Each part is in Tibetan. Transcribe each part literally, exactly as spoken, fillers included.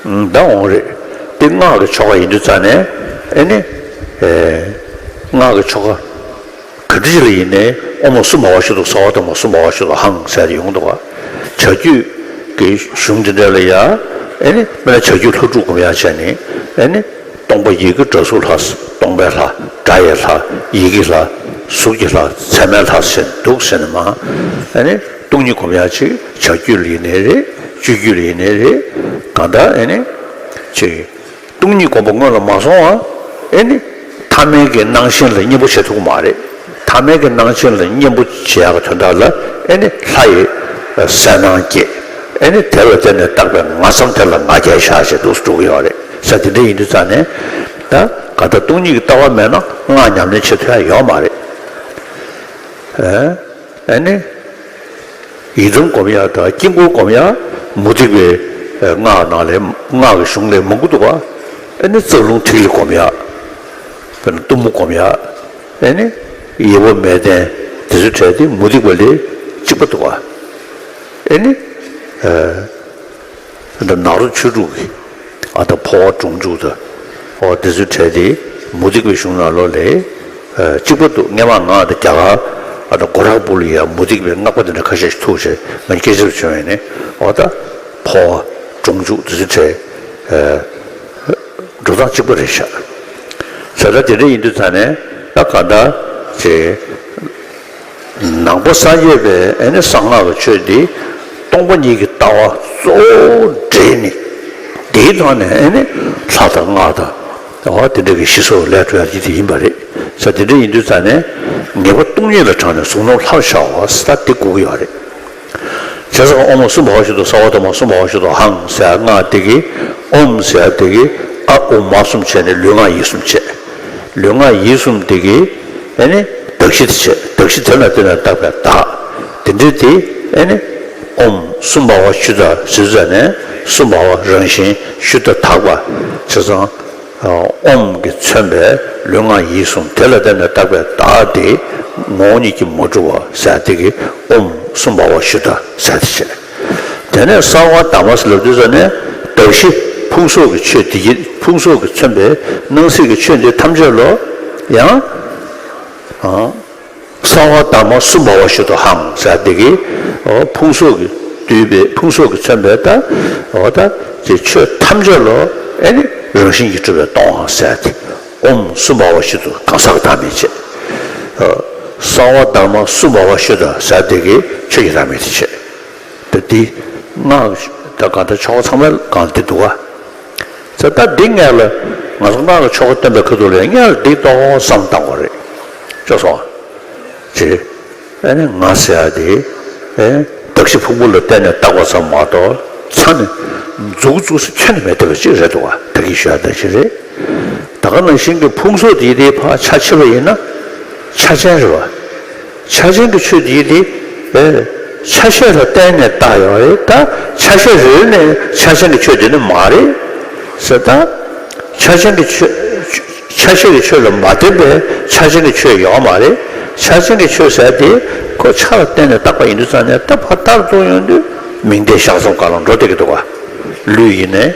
ད་འོང་རེད། དེ་སྔགས་ཀྱི་ཆོ་ག་ཡིན་དུས་ཙང་ནས་ཨེ་ནི། སྔགས་ཀྱི་ཆོ་ག་ག་འདྲ་ཞིག་ལ་ཡིན་ནའི་ཨོཾ་སུ་བྷ་ཝ་ཤུདྡྷོ་སརྦ་དྷརྨ་སུ་བྷ་ཝ་ཤུདྡྷོ་ཧཾ་ཟེར་ཏེ་ཡོང་འདུག་ག་བྱ་རྒྱུད་ཀྱི་གཞུང་འདི་འདྲ་ལ་ཡ་ཨེ་ནི་དཔེར་ན་བྱ་རྒྱུད་ལྷ་དྲུག་སྒོམ་ཡག་བྱས་ནས་ཨེ་ནི། སྟོང་པ་ཡི་གེ་སྒྲ་གཟུགས་ལྷ། སྟོང་པའི་ལྷ། སྒྲ་ཡི་ལྷ། ཡི་གེ་ལྷ། གཟུགས་ཀྱི་ལྷ། ཚད་མའི་ལྷ་ཟེར་འདུག་ཟེར་ནས་མ། ཨེ་ནི་སྟོང་ཉིད་སྒོམ་ཡག་ཅིག་བྱ་རྒྱུད་ལ་ཡིན་ནའི་རེད། སྤྱོད་རྒྱུད་ལ་ཡིན་ནའི་རེད། གང་ལྟར་ཨེ་ནི་ཅིག་སྟོང་ཉིད་སྒོམ་པ་སྔོན་ལ་མ་སོང་བ་ཨེ་ནི་ཐ་མལ་གྱི་སྣང་ཞེན་ལ་གཉེན་པོ་བྱེད་ཐུབ་ཀྱི་མ་རེད། ཐ་མལ་གྱི་སྣང་ཞེན་ལ་གཉེན་པོ་བྱེད་ཡག་གི་དོན་དག་ལ་ཨེ་ནི་ལྷ་ཡི་གསལ་སྣང་སྐྱེ། ཨེ་ནི་དེ་ལ་བརྟེན་ནས་བཏགས་པའི་ང་ཙམ་དེ་ལ་ང་རྒྱལ་བཞག་བྱས་འདུག་སེ་འགྲོ་གི་ཡོད་རེད། ས་དེ་འདྲ་ཡིན་དུས་ཙང་ནས་ད་ག་ད་སྟོང་ཉིད་ཀྱི་ལྟ་བ་མེད་ན་སྔགས་ཉམས་ལེན་བྱེད་ཐུབ་ཡག་ཡོད་མ་རེད། ཨེ་ནི་ཡི་དམ་སྒོམ་ཡག་དང་དཀྱིལ་འཁོར་སྒོམ་ཡག་མུ་སྟེགས་པའི་སྔགས་ནང་ལས་སྔགས་ཀྱི་གཞུང་ལས་མང་པོ་འདུག་ག་ཨེ་ནི་རྩ་རླུང་ཐིག་ལེ་སྒོམ་ཡག་དཔེར་ན་གཏུམ་མོ་སྒོམ་ཡག་ཨེ་ནི་ཡི་བ་མེ་ལྡན་དེ་ཚོའི་གྲས་དེ་མུ་སྟེགས་པ་ལས་གཅིག་པ་འདུག་ག་ཨེ་ནི། ཨ་ད་ནཱ་རོ་ཆོས་དྲུག་གི་ཨ་ད་འཕོ་བ་སྒྲུབ་འཇུག་དང་། ཨོ་དེ་ཚོའི་གྲས་དེ་མུ་སྟེགས་པའི་གཞུང་ནང་ལོགས་ལས་ཨ་གཅིག་པ་འདུག་སྔས་མ་ང་ད་རྒྱ་གར་ཨ་ད་གོ་རག་པུར་ལ་ཡ་མུ་སྟེགས་པའི་སྔགས་པ་དེ་འདྲ་ཁ་ཤས་ཤིག་ཐུག་བྱས་ང་སྐད་ཆ་བྱུང་བས་ནས་ཨོ་ད་འཕོ་བ་སྒྲུབ་འཇུག་དེ་ཚོའི་གྲས་ཨ་འགྲོ་སྟངས་གཅིག་པ་རེད་ཤག་ས་ད་དེ་འདྲ་ཡིན་དུས་ཙང་ནས་ད་ག་ད་ཅེ། ནང་པ་སངས་རྒྱས་པའི་ཨེ་ནི་གསང་སྔགས་ཀྱི་ཆོས་འདི་སྟོང་པ་ཉིད་ཀྱི་ལྟ་བ་གཙོ་བོ་འདྲེས་ནས་དེའི་ཐོག་ནས་ཨེ་ནི་ལྷ་དང་སྔགས་དང་འོ་དེ་འདྲ་གི་ཞི་སོགས་ལས་གྲོལ་ཡག་དེ་ཡིན་པ་རེད། ས་དེ་འདྲ་ཡིན་དུས་ཙང་ནས་ངེས་པ་སྟོང་ཉིད་ལ་དྲངས་ནས་གཟུང་རྣམ་ལྷར་ཤར་བ་ས་དེ་དགོས་ཀྱི་ཡོད་རེད། བྱས་ཙང་ཨོཾ་སུ་བྷ་ཝ་ཤུདྡྷོ་སརྦ་དྷརྨ་སུ་བྷ་ཝ་ཤུདྡྷོ་ཧཾ་ཟེར་སྔགས་དེ་གིས་ཨོཾ་ཟེར་དེ་གིས་ཨ་ཨུ་མ་གསུམ་བྱས་ནས་ལུས་ངག་ཡིད་གསུམ་བྱས། ལུས་ངག་ཡིད་གསུམ་དེ་གིས་ཨེ་ནི་གདགས་གཞི་དེ་བྱས། གདགས་གཞི་དེ་ལ་བརྟེན་ནས་བཏགས་པའི་བདག་དེ་འདྲ་དེ་ཨེ་ནི་ཨོཾ་སུ་བྷ་ཝ་ཤུདྡྷ་ཟེར་ཙ་ནས་སུ་བྷ་ཝ་རང་བཞིན་ཤུདྡྷ་དག་པ་བྱས་ཙང་། ཨོཾ་གིས་མཚོན་པའི་ལུས་ངག་ཡིད་གསུམ་དེ་ལ་བརྟེན་ནས་བཏགས་པའི་བདག་དེ་ངོ་བོ་ཉིད་ཀྱིས་མ་གྲུབ་པ་ཟེར་དེ་གིས་ཨོཾ་སུ་བྷ་ཝ་ཤུདྡྷ་ཟེར་དེ་བྱས། དེ་ནས་སརྦ་དྷརྨ་ཟེར་ལབ་དུས་ཙ་ནས་གདགས་གཞི་ཕུང་གསོགས་ཀྱི་ཆོས་དེ་ཕུང་གསོགས་ཀྱིས་མཚོན་པའི་སྣང་སྲིད་ཀྱི་ཆོས་འདི་ཐམས་ཅད་ལོ་ཡང་། སརྦ་དྷརྨ་སུ་བྷ་ཝ་ཤུདྡྷོ་ཧཾ་ཟེར་དེ་གིས་ཕུང་གསོགས་ཀྱིས་བསྡུས་པའི་ཕུང་གསོགས་ཀྱིས་མཚོན་པའི་ད་འོ་ད་ཀྱི་ཆོས་ཐམས་ཅད་ལོ་ཨེ་ནི་རང་བཞིན་གྱིས་གྲུབ་པས་སྟོང་ཟེར་ཏེ་ཨོཾ་སུ་བྷ་ཝ་ཤུདྡྷོ་གང་ཟག་བདག་མེད་བྱས། སརྦ་དྷརྨ་སུ་བྷ་ཝ་ཤུདྡྷ་ཟེར་དེ་གིས་ཆོས་ཀྱི་བདག་མེད་དེ་བྱས། ད་འདི་སྔགས་ད་གང་ལྟར་ཆོ་ག་ཚང་མའི་སྒང་འདི་འདུག་ག་ས་ད་འདི་སྔོན་ལ་ང་ཚོ་སྔགས་ཀྱི་ཆོ་ག་སྟོན་པའི་ཁ་ཐུག་ལ་སྔོན་ལ་འདི་ཏོག་ཙམ་བཏང་དགོས་རེད། ཅོ་སོང་། ཅེས། ཨ་ནི་ང་ཟེར་ཡ་དེ། ཨེ། གདགས་གཞི་ཕུང་པོ་ལ་བརྟེན་ནས་བཏགས་པ་ཙམ་མ་གཏོགས་མཚན་ནི་མཛུབ་གུ་བཙུགས་ས་ཁྱོན་ནས་མེད་བསྡད་པ་ཅིག་རེད་འདུག་ག་ད་གིན་ཞུ་ཡ་ད་ཅི་རེད། ད་ག་ནང་བཞིན་གྱི་ཕུང་གསོགས་དེ་དེ་ཕར་ཆ་ཕྱེ་བ་ཡིན་ན། ཆ་ཅན་རེད་བ། ཆ་ཅན་གྱི་ཆོས་དེ་དེ། ཨེ། ཆ་ཤས་ལ་བརྟེན་ནས་བཏགས་ཡོད་རེད་ད། ཆ་ཤས་རེ་རེ་ནས་ཆ་ཅན་གྱི་ཆོས་དེ་ནི་མ་རེད། ཟེར་ད། ཆ་ཅན་གྱི་ཆོས། ཆ་ཤས་ཀྱི་ཆོས་ལ་མ་བརྟེན་པའི་ཆ་ཅན་གྱི་ཆོས་ཡོད་མ་རེད། ཆ་ཅན་གྱི་ཆོས་ཟེར་དེ་ཁོ་ཆ་ལ་བརྟེན་ནས་བཏགས་པ་ཡིན་དུས་ཙང་ནས་ད་ཕར་ལྟར་དུ་ཡོང་དུས་མིང་བརྡས་བཞག་ཙམ་ག་ལ་འགྲོ་བསྡད་ཀྱི་འདུག་ག་ལུས་ཡིན་ནའི་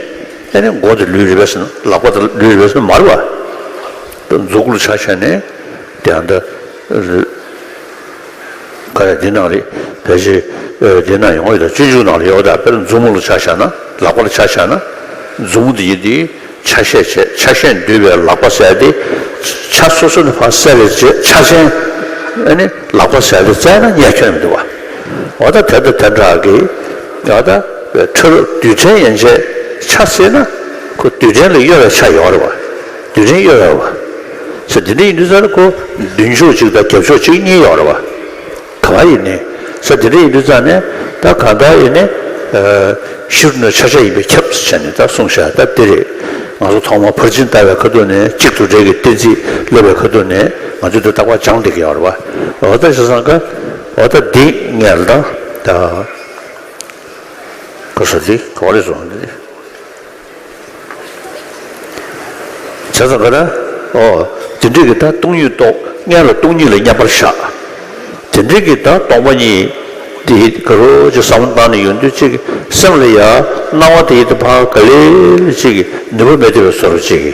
ཨེ་ནི་མགོ་དེ་ལུས་རེད་པས་ཟེར་ན་ལག་པ་དེ་ལུས་རེད་པས་ཟེར་ན་མ་རེད་བ། ད་མཛུབ་གུ་ལ་ཆ་བཞག་ནས་དེ་ཡང་ད། ག་རེ་འདི་ནང་རེད། ཕལ་ཆེར་འདི་ནང་ཡོང་གི་ད་སྤྱོད་འཇུག་ནང་ལ་ཡོད་ད་དཔེར་མཛུབ་མོ་ལ་ཆ་བཞག་ན་ལག་པ་ལ་ཆ་བཞག་ན་མཛུབ་མོ་འདི་ཡིན་དེ་ཆ་ཤས་བྱས་ཆ་ཤས་འདུས་པའི་ལག་པ་ཟེར་ཏེ་ཆ་སོ་སོ་ནས་ཕར་བསལ་བའི་རྗེས་ཆ་ཅན་ཨ་ནི་ལག་པ་ཟེར་ཏེ་བཙལ་ན་རྙེད་ཁྱོན་མི་འདུག་བ། འོ་ད་དེ་ད་དེ་འདྲ་གི་འོ་ད་ཁྲ་རུ་རྡུལ་ཕྲན་ཡན་ཆད་ཆ་བསྲེས་ན་ཁོ་རྡུལ་ཕྲན་ལ་གཡོ་བའི་ཆ་ཡོད་རེད་བ། རྡུལ་ཕྲན་གཡོ་བའི་བ། ཟེར་དེ་འདྲ་ཡིན་དུས་ཙང་ཁོ་མདུན་ཕྱོགས་གཅིག་དང་རྒྱབ་ཕྱོགས་གཅིག་གཉིས་ཡོད་རེད་བ། ག་བ་ཡིན་ནའི། ས་དེ་འདྲ་ཡིན་དུས་ཙང་ནས་ད་གང་ལྟར་ཡིན་ནའི། ཨ། ཕྱི་རུ་ནི་ཕྱག་རྒྱ་ཡིན་པས་ཁྱབ་ཟེར་བྱས་ནས་ད་གསུངས་བཞག་ད་དེ་རེད། ང་ཚོ་ཐོག་མར་ཕར་ཕྱིན་ལྟ་བའི་ཁ་ཐུག་ནས་གཅིག་ཏུ་འདྲེས་ཀྱི་གཏན་ཚིགས་སླེབས་པའི་ཁ་ཐུག་ནས་ང་ཚོས་དེ་རྟག་པར་སྦྱངས་བསྡད་ཀྱི་ཡོད་རེད་བ། འོ་ད་བྱས་ཙང་ཀ་འོ་ད་འདི་ངས་ལ་ད་ད་ག་ས་འདི་ག་བ་རེད་སོང་འདི། བྱས་ཙང་ག་ད། ཨོ། དེ་འདྲས་ཀྱི་ད་སྟོང་ཉིད་རྟོགས་སྔོན་ལ་སྟོང་ཉིད་ལ་མཉམ་པར་བཞག་དེ་འདྲས་ཀྱི་ད་སྟོང་པ་ཉིད་ དེ་ག་རོ་ཅིག་བསམ་བློ་བཏང་ནས་ཡོང་དུས་ཅིག་སེམས་ལ་ཡ་སྣང་བ་དེ་ཡིད་དུ་ཕར་ག་ལེ་ལེ་ཅིག་ནུས་པ་མེད་བསྡད་པའི་བཟོ་འདྲ་ཅིག་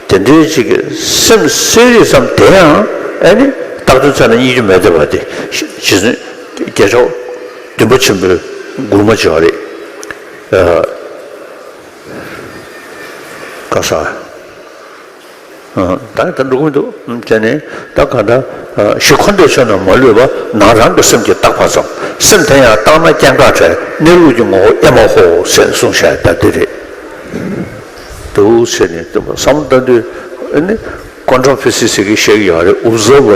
དེ་འདྲའི་ཅིག་སེམས་གསལ་རེད་བསམ་དེ་ཡང་ཨ་ནི་བཏགས་དོན་ཚ་ན་རྙེད་རྒྱུ་མེད་བསྡད་པ་དེ་རྗེ་བཙུན་རྒྱལ་མཆོག་བདུན་པ་ཆེན་པོའི་མགུར་མ་ཅིག་ཡོད་རེད། ག་ས། ད་ད་འགྲོ་གི་མི་འདུག་བྱས་ནས་ད་ག་ད་གཞི་འཁོར་འདས་ཆོས་རྣམས་མ་ལུས་པ། ནང་རང་གི་སེམས་ཀྱིས་བཏགས་པ་ཙམ། སེམས་དེ་ཡང་བཏང་ན་སྐྱེ་འགག་བྲལ། གནས་ལུགས་ཀྱི་ངོ་བོ་ཨེ་མ་ཧོ་ཟེར་གསུངས་བཞག་ད་འདི་རེད། འདུག་བྱས་ནས་བསམ་བློ་བཏང་དུས་ཨ་ནི་ཀོན་ཊོམ་ཕི་སི་སི་ཟེར་གྱི་བཤད་ཀྱི་ཡོད་རེད། ཨོབ་ཛར་བར་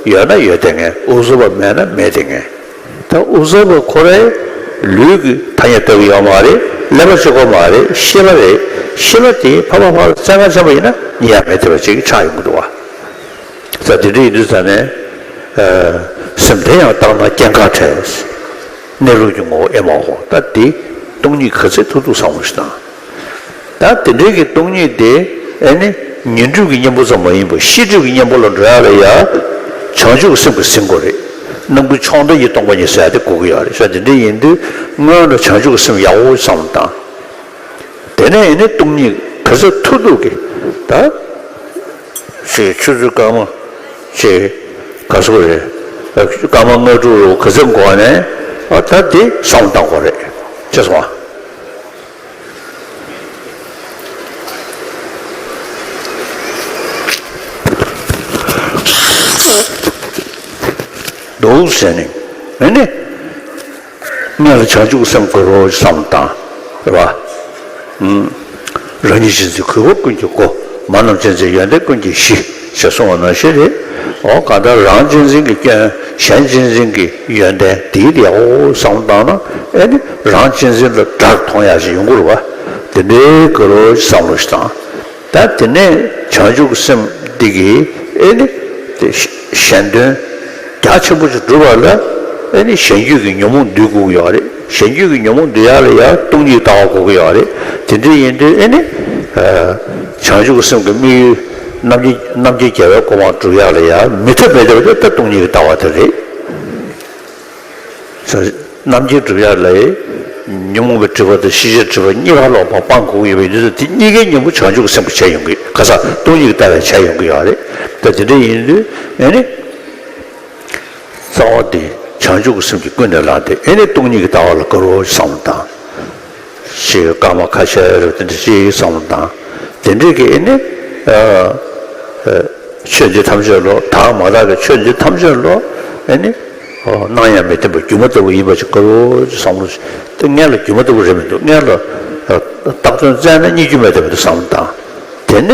ཡོད་ན་ཡོད་བསྡད་མཁན། ཨོབ་ཛར་བར་མེད་ན་མེད་བསྡད་མཁན། ད་ཨོབ་ཛར་བར་ཁོ་རའི་ལུས་ཀྱི་ཐ་སྙད་བཏགས་ཀྱི་ཡོད་མ་རེད། ཀླད་པ་གཅིག་པོ་མ་རེད། ཤེས་པ་རེད། ཤེས་པ་དེ་ཕར་ཕར་ཕར་བཙན་ཁ་འཆམ་པ་ཡིན་ན་རྙེད་ཡ་མེད་བསྡད་པ་ཅིག་ཆགས་ཡོང་གི་འདུག་བ། ད་དེ་འདྲ་ཡིན་དུས་ཙང་ནས་སེམས་དེ་ཡང་བཏང་ན་སྐྱེ་འགག་བྲལ། གནས་ལུགས་ཀྱི་ངོ་བོ་ཨེ་མ་ཧོ། ད་དེ་སྟོང་ཉིད་ག་ཚོད་ཐུབ་ཐུབ་བསམ་བློ་ཞིག་བཏང་། ད་དེ་འདྲའི་གི་སྟོང་ཉིད་དེ་ཨེ་ནི་ཉོན་སྒྲིབ་ཀྱི་གཉེན་པོ་ཙམ་མ་ཡིན་པར་ཤེས་སྒྲིབ་ཀྱི་གཉེན་པོ་ལ་འགྲོ་ཡ་ལ་ཡ་བྱང་ཆུབ་ཀྱི་སེམས་ཀྱིས་ཟིན་དགོས་རེད། རྣམ་ཀུན་ཕྱོགས་མཐའ་ཡི་སྟོང་པ་ཉིད་ཟེར་ཡ་དེ་དགོས་ཀྱི་ཡོད་རེད། ས་དེ་འདྲ་ཡིན་དུས་སྔོན་ལ་བྱང་ཆུབ་ཀྱི་སེམས་ཡག་པོ་བསམ་བློ་བཏང་། དེ་ནས་ཨེ་ནི་སྟོང་ཉིད་ག་ཚོད་ཐུབ་ཐུབ་ཀྱི་ད་ཞེས་ཆུ་ཚོད་སྐར་མ་ཞེས་ག་ཚོད་རེད། སྐར་མ་ལྔ་དྲུག་རུ་ག་ཚོད་འགོར་ནས་ཨ་ད་དེ་བསམ་བློ་བཏང་དགོས་རེད། ཅེས་སོང་བ། འདུག་ཟེར་ནས་ཨེ་ནི་སྔོན་ལ་བྱང་ཆུབ་སེམས་དགོས་རོགས་བསམ་བཏང་རེད་བ། རང་ཉིད་གཅེས་འཛིན་གུས་པ་ཀུན་གྱི་སྒོ། མ་རྣམས་གཅེས་འཛིན་ཡོན་ཏན་ཀུན་གྱི་གཞི། ཞེས་གསུངས་པ་ནང་བཞིན་རེད། འོ་གང་ལྟར་རང་གཅེས་འཛིན་གྱི་སྐྱོན། གཞན་གཅེས་འཛིན་གྱི་ཡོན་ཏན་དེའི་དེ་འོ་བསམ་བཏང་ན་ཨེ་ནི་རང་གཅེས་འཛིན་ལ་དགྲར་མཐོང་ཡག་ཞིག་ཡོང་གི་རེད་བ། དེ་འདྲའི་དགོས་རོགས་བསམ་བློ་ཞིག་བཏང་། ད་དེ་ནས་བྱང་ཆུབ་ཀྱི་སེམས་འདི་གིས་ཨེ་ནི་དེ་གཞན་དོན་རྒྱ་ཆེན་པོ་ཞིག་སྒྲུབ་པ་ལ་ཨེ་ནི་གཞན་རྒྱུད་ཀྱི་ཉོན་མོངས་འདུལ་དགོས་ཀྱི་ཡོད་རེད། གཞན་རྒྱུད་ཀྱི་ཉོན་མོངས་འདུལ་ཡག་ལ་ཡང་སྟོང་ཉིད་ལྟ་བ་དགོས་ཀྱི་ཡོད་རེད། དེ་འདྲ་ཡིན་དུས་ཨེ་ནི་བྱང་ཆུབ་ཀྱི་སེམས་ཀྱི་དམིགས་ཡུལ་རྣམ་མཁྱེན་རྣམ་མཁྱེན་རྒྱལ་བའི་གོ་འཕང་སྒྲུབ་ཡག་ལ་ཡང་མི་ཐབས་མེད་པ་དེ་ད་སྟོང་ཉིད་ཀྱི་ལྟ་བ་དེ་རེད། རྣམ་མཁྱེན་སྒྲུབ་ཡག་ལ་ཉོན་མོངས་པའི་སྒྲིབ་པ་དང་ཤེས་བྱའི་སྒྲིབ་པ་གཉིས་ཀ་ལོག་པར་སྤང་དགོས་ཀྱི་ཡོད་པའི་དུས་སུ་དེ་གཉིས་ཀའི་གཉེན་པོ་བྱང་ཆུབ་ཀྱི་སེམས་ཀྱིས་བྱས་ཡོང་གི། ག་ས་སྟོང་ཉིད་ཀྱི་ལྟ་བས་བྱས་ཡོང་གི་ཡོད་རེད། ད་དེ་འདྲ་ཡིན་དུས་ཨེ་ནི་རྩ་བ་དེ་བྱང་ཆུབ་ཀྱི་སེམས་ཀྱིས་ཀུན་ནས་བསླངས་ཏེ་ཨེ་ནི་སྟོང་ཉིད་ཀྱི་ལྟ་བ་ལ་དགའ་རོགས་བསམ་བློ་བཏང་། ཞེས་སྐར་མ་ཁ་ཤས་རུ་དེ་འདྲ་ཅིག་བསམ་བློ་བཏང་། དེ་འདྲའི་གི་ཨེ་ནི་ཆོས་འདི་ཐམས་ཅད་བློ་དག་མ་དག་གི་ཆོས་འདི་ཐམས་ཅད་བློ་ཨེ་ནི་སྣང་ཡང་མི་བསྟན་པ་སྒྱུ་མ་ལྟ་བུ་ཡིན་པ་ཅིག་དགའ་རོགས་ཅིག་བསམ་བློ་ཞིག་དེ་སྔོན་ལ་སྒྱུ་མ་ལྟ་བུ་རེད་མི་འདུག་སྔོན་ལ་བཏགས་དོན་བཙལ་ན་རྙེད་རྒྱུ་མེད་བསྡད་པ་དེ་བསམ་བློ་བཏང་། དེ་ནས་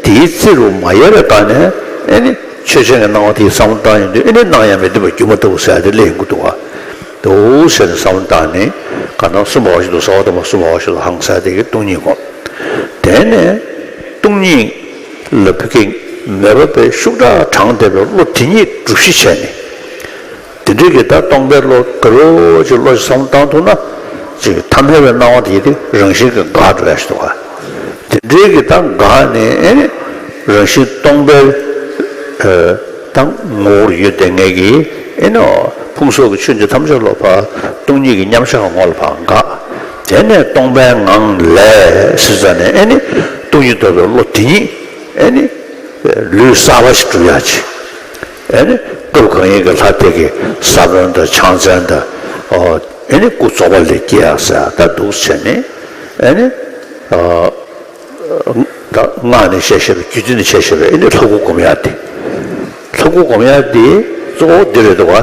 དེའི་རྩེ་རུ་མ་ཡལ་བའི་སྒང་ནས་ཨེ་ནི་ཆོས་ཅན་གྱི་སྣང་བ་དེའི་བསམ་བློ་བཏང་ཡོང་དུས་ཨེ་ནི་སྣང་ཡང་མི་བསྟན་པ་སྒྱུ་མ་ལྟ་བུ་ཟེར་ཡ་དེ་སླེབས་ཡོང་གི་འདུག་བ། འདུག་ཟེར་ནས་བསམ་བློ་བཏང་ནས་ག་ནང་གསུམ་པ་བ་ཞིག་ཏུ་ས་བ་དང་པོ་གསུམ་པ་བ་ཞིག་ཏུ་ཧང་སངས་དེ་གི་སྟོང་ཉིད་སྒོམ། དེ་ནས་སྟོང་ཉིད་ལ་ཕ་གི་མོས་པ་པའི་ཤུགས་དྲག་དྲངས་བསྡད་པའི་བློ་དེ་ཉིད་སྒྲུབ་གཞི་བྱས་ནས། དེ་འདྲའི་གི་ད་སྟོང་པའི་བློ་དགའ་རོགས་ཅིག་བློ་ཞིག་བསམ་བློ་བཏང་ཐུབ་ན་ཅིག་ཐ་མལ་པའི་སྣང་བ་དེ་དེ་རང་བཞིན་གྱིས་འགག་འགྲོ་ཡ་ཞིག་འདུག་ག་དེ་འདྲའི་གི་ད་འགག་ནས་ཨེ་ནི་རང་བཞིན་སྟོང་པའི་ད་ངོ་བོར་ཡོད་བསྡད་མཁན་གྱི་ཨེ་ནི་ཕུང་སོགས་ཀྱི་ཆོས་འདི་ཐམས་ཅད་བློ་ཕར་སྟོང་ཉིད་ཀྱི་མཉམ་གཞག་ངོ་ལ་ཕར་འགག་དེ་ནས་སྟོང་པའི་ངང་ལས་ཟེར་ཙ་ནས་ཨེ་ནི་སྟོང་ཉིད་རྟོགས་པའི་བློ་དེ་ཉིད་ཨེ་ནི་ལུས་གསར་པ་ཞིག་སྒྲུབ་ཡག་ཅིག་ཨེ་ནི་སྐབས་གང་ཡིན་གྱི་ལྷ་དེ་གི་ས་བོན་དང་ཕྱག་མཚན་དང་ཨེ་ནི་སྐུ་རྫོགས་པ་ལས་སྐྱེ་ཡག་ཟེར་ཡག་ད་འདུག་བྱས་ནས་ཨེ་ནི། ད་སྔགས་ནས་བཤད་བཤད་པའི་རྒྱུད་སྡེ་ནས་བཤད་བཤད་པའི་ཨེ་ནི་ལྷ་སྐུ་སྒོམ་ཡ་དེ། ལྷ་སྐུ་སྒོམ་ཡ་དེ་གཙོ་བོ་འདི་རེད་འདུག་བ།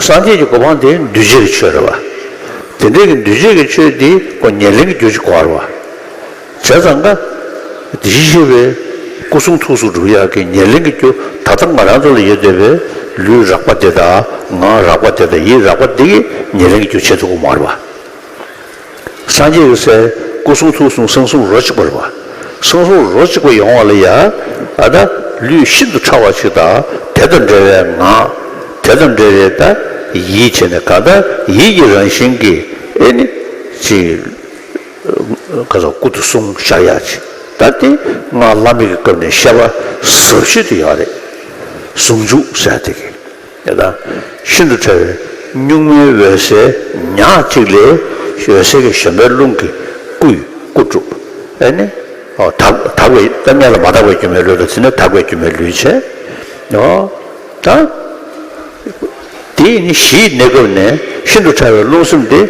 སངས་རྒྱས་ཀྱི་གོ་འཕང་དེ་འདུས་བྱས་ཀྱི་ཆོས་རེད་བ། དེ་འདྲའི་གི་འདུས་བྱས་ཀྱི་ཆོས་དེ་ཁོ་ཉེར་ལེན་གྱི་རྒྱུ་ཅིག་དགོས་རེད་བ། བྱས་ཙང་ཀ་དེ་བཞིན་གཤེགས་པའི་སྐུ་གསུང་ཐུགས་སུ་སྒྲུབ་ཡ་གི་ཉེར་ལེན་གྱི་རྒྱུ་ད་ལྟ་ང་རང་ཚོ་ལ་ཡོད་བསྡད་པའི་ལུས་རགས་པ་དེ་དང་ངག་རགས་པ་དེ་དང་ཡིད་རགས་པ་དེ་གི་ཉེར་ལེན་གྱི་རྒྱུ་བྱེད་ཐུབ་ཀྱི་མ་རེད་བ། སངས་རྒྱས་ཀྱི་སྲས་སྐུ་གསུང་ཐུགས་གསུམ་གསང་གསུམ་རོ་གཅིག་པ་རེད་བ། གསང་གསུམ་རོ་གཅིག་པ་ཡོང་བ་ལ་ཡ། ཨ་ད་ལུས་ཤིན་ཏུ་ཕྲ་བ་ཞིག་དང་དེ་དང་འབྲེལ་བའི་ངག་དེ་དང་འབྲེལ་བའི་ད་ཡིད་བྱས་ནས་གང་ལྟར་ཡིད་ཀྱི་རང་བཞིན་གྱིས་ཨེ་ནི་ཅིག་ག་ཚོད་སྐུ་དུ་གསུང་བཞག་ཡག་ཅིག་ད་དེ་སྔགས་བླ་མེད་ཀྱི་སྐབས་ནས་བཤད་པ་ཟབ་ཤོས་དེ་ཡོད་རེད། ཟུང་འཇུག་ཟེར་དེ་གི། ཡ་ད་ཤིན་ཏུ་ཕྲ་བའི་ གཉུག་མའི་འོད་གསལ་ཉག་གཅིག་ལས། འོད་གསལ་གྱི་བཞོན་པའི་རླུང་གིས་སྐུ་ཡི་སྐུ་སྒྲུབ། ཨེ་ནི། ཨོ་དག་དག་པའི་ད་གནས་ལ་མ་དག་པའི་སྒྱུ་མའི་ལུས་དང་དེ་ནས་དག་པའི་སྒྱུ་མའི་ལུས་བྱས། ཨོ་ད། དེ་ནི་གཞིའི་གནས་སྐབས་ནས་ཤིན་ཏུ་ཕྲ་བའི་རླུང་སེམས་དེ་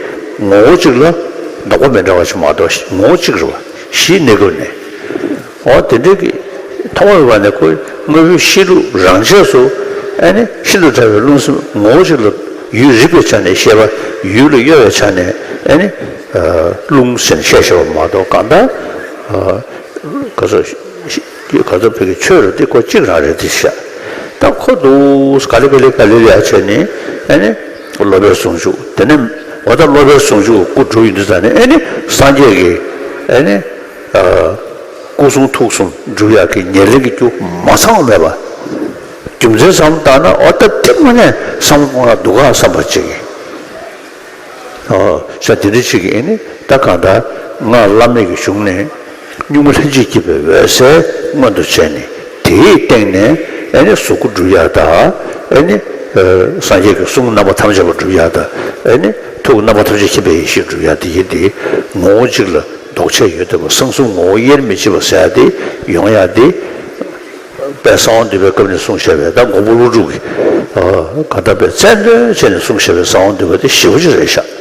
ངོ་བོ་གཅིག་ལ་ལྡོག་པ་མི་འདྲ་བ་ཞིག་མ་གཏོགས་ངོ་བོ་གཅིག་རེད་བ། གཞིའི་གནས་སྐབས་ནས། འོ་དེ་འདྲའི་གི་ཐོག་མ་མེད་པ་ནས་ཁོ་དངོས་པོའི་གཤིས་ལུགས་རང་ཆས་སུ་ཨེ་ནི་ཤིན་ཏུ་ཕྲ་བའི་རླུང་སེམས་ངོ་བོ་གཅིག་ལ་ཡུལ་རིག་པའི་ཆ་ནས་བཤད་པ་ཡུལ་ལ་གཡོ་བའི་ཆ་ནས་ཨེ་ནི་རླུང་ཟེར་ནས་བཤད་བཞག་པ་མ་གཏོགས་གང་ལྟར་ག་ཚོད་ག་ཚོད་བོད་ཀྱི་ཆོས་རབ་དེ་ཁོ་གཅིག་རང་རེད་དེ་བཤད། ད་ཁོ་འདུག་ག་ལེ་ག་ལེ་ག་ལེ་ལེ་ཡ་བྱས་ནས་ཨེ་ནི་སློབ་པའི་ཟུང་འཇུག་དེ་ནས་འོ་ད་སློབ་པའི་ཟུང་འཇུག་སྐུ་འགྲོ་ཡིན་དུས་ཙང་ནས་ཨེ་ནི་སངས་རྒྱས་ཀྱི་ཨེ་ནི། སྐུ་གསུང་ཐུགས་གསུམ་སྒྲུབ་ཡག་གི་ཉེར་ལེན་གྱི་རྒྱུ་མ་ཚང་བ་མེད་པ། རྒྱུ་མཚན་བསམ་བཏང་ན་ཨོ་ད་དེ་དངོས་གནས་བསམ་བློ་གཏོང་ན་སྡུག་ག་བསམ་པ་ཅིག་གིས། ཨོ་ཤ་དེ་འདྲ་ཅིག་གིས་ཨེ་ནི་ད་གང་ལྟར་སྔགས་བླ་མེད་ཀྱི་གཞུང་ནས་གཉུག་མ་ལྷན་ཅིག་སྐྱེས་པའི་འོད་གསལ་མངོན་དུ་བྱས་ནས་དེའི་སྟེང་ནས་ཨེ་ནི་གཟུགས་སྐུ་སྒྲུབ་ཡག་དང་ཨེ་ནི་སངས་རྒྱས་ཀྱི་གསུང་རྣམ་པ་ཐམས་ཅད་པ་སྒྲུབ་ཡག་དང་ཨེ་ནི་ཐུགས་རྣམ་པ་ཐམས་ཅད་མཁྱེན་པའི་ཡེ་ཤེས་སྒྲུབ་ཡག་དེ་ཡིན་ཏེ་ངོ་བོ་གཅིག་ལ། ལྡོག་ཆས་ཡོད་བསྡད་པ་གསང་གསུམ་ངོ་བོ་དབྱེར་མི་ཕྱེད་པ་ཟེར་ཡ་དེ་ཡོང་ཡ་དེ། དཔལ་གསང་བ་འདུས་པའི་སྐབས་ནས་གསུངས་བཞག་པའི་ད་མགོན་པོ་ཀླུ་སྒྲུབ་ཀྱིས་གང་ལྟར་དཔེ་རྩལ་འདོན་བྱས་ནས་གསུངས་བཞག་པའི་གསང་བ་འདུས་པ་དེ་ཞེ་པོ་ཅིག་རེད་ཤག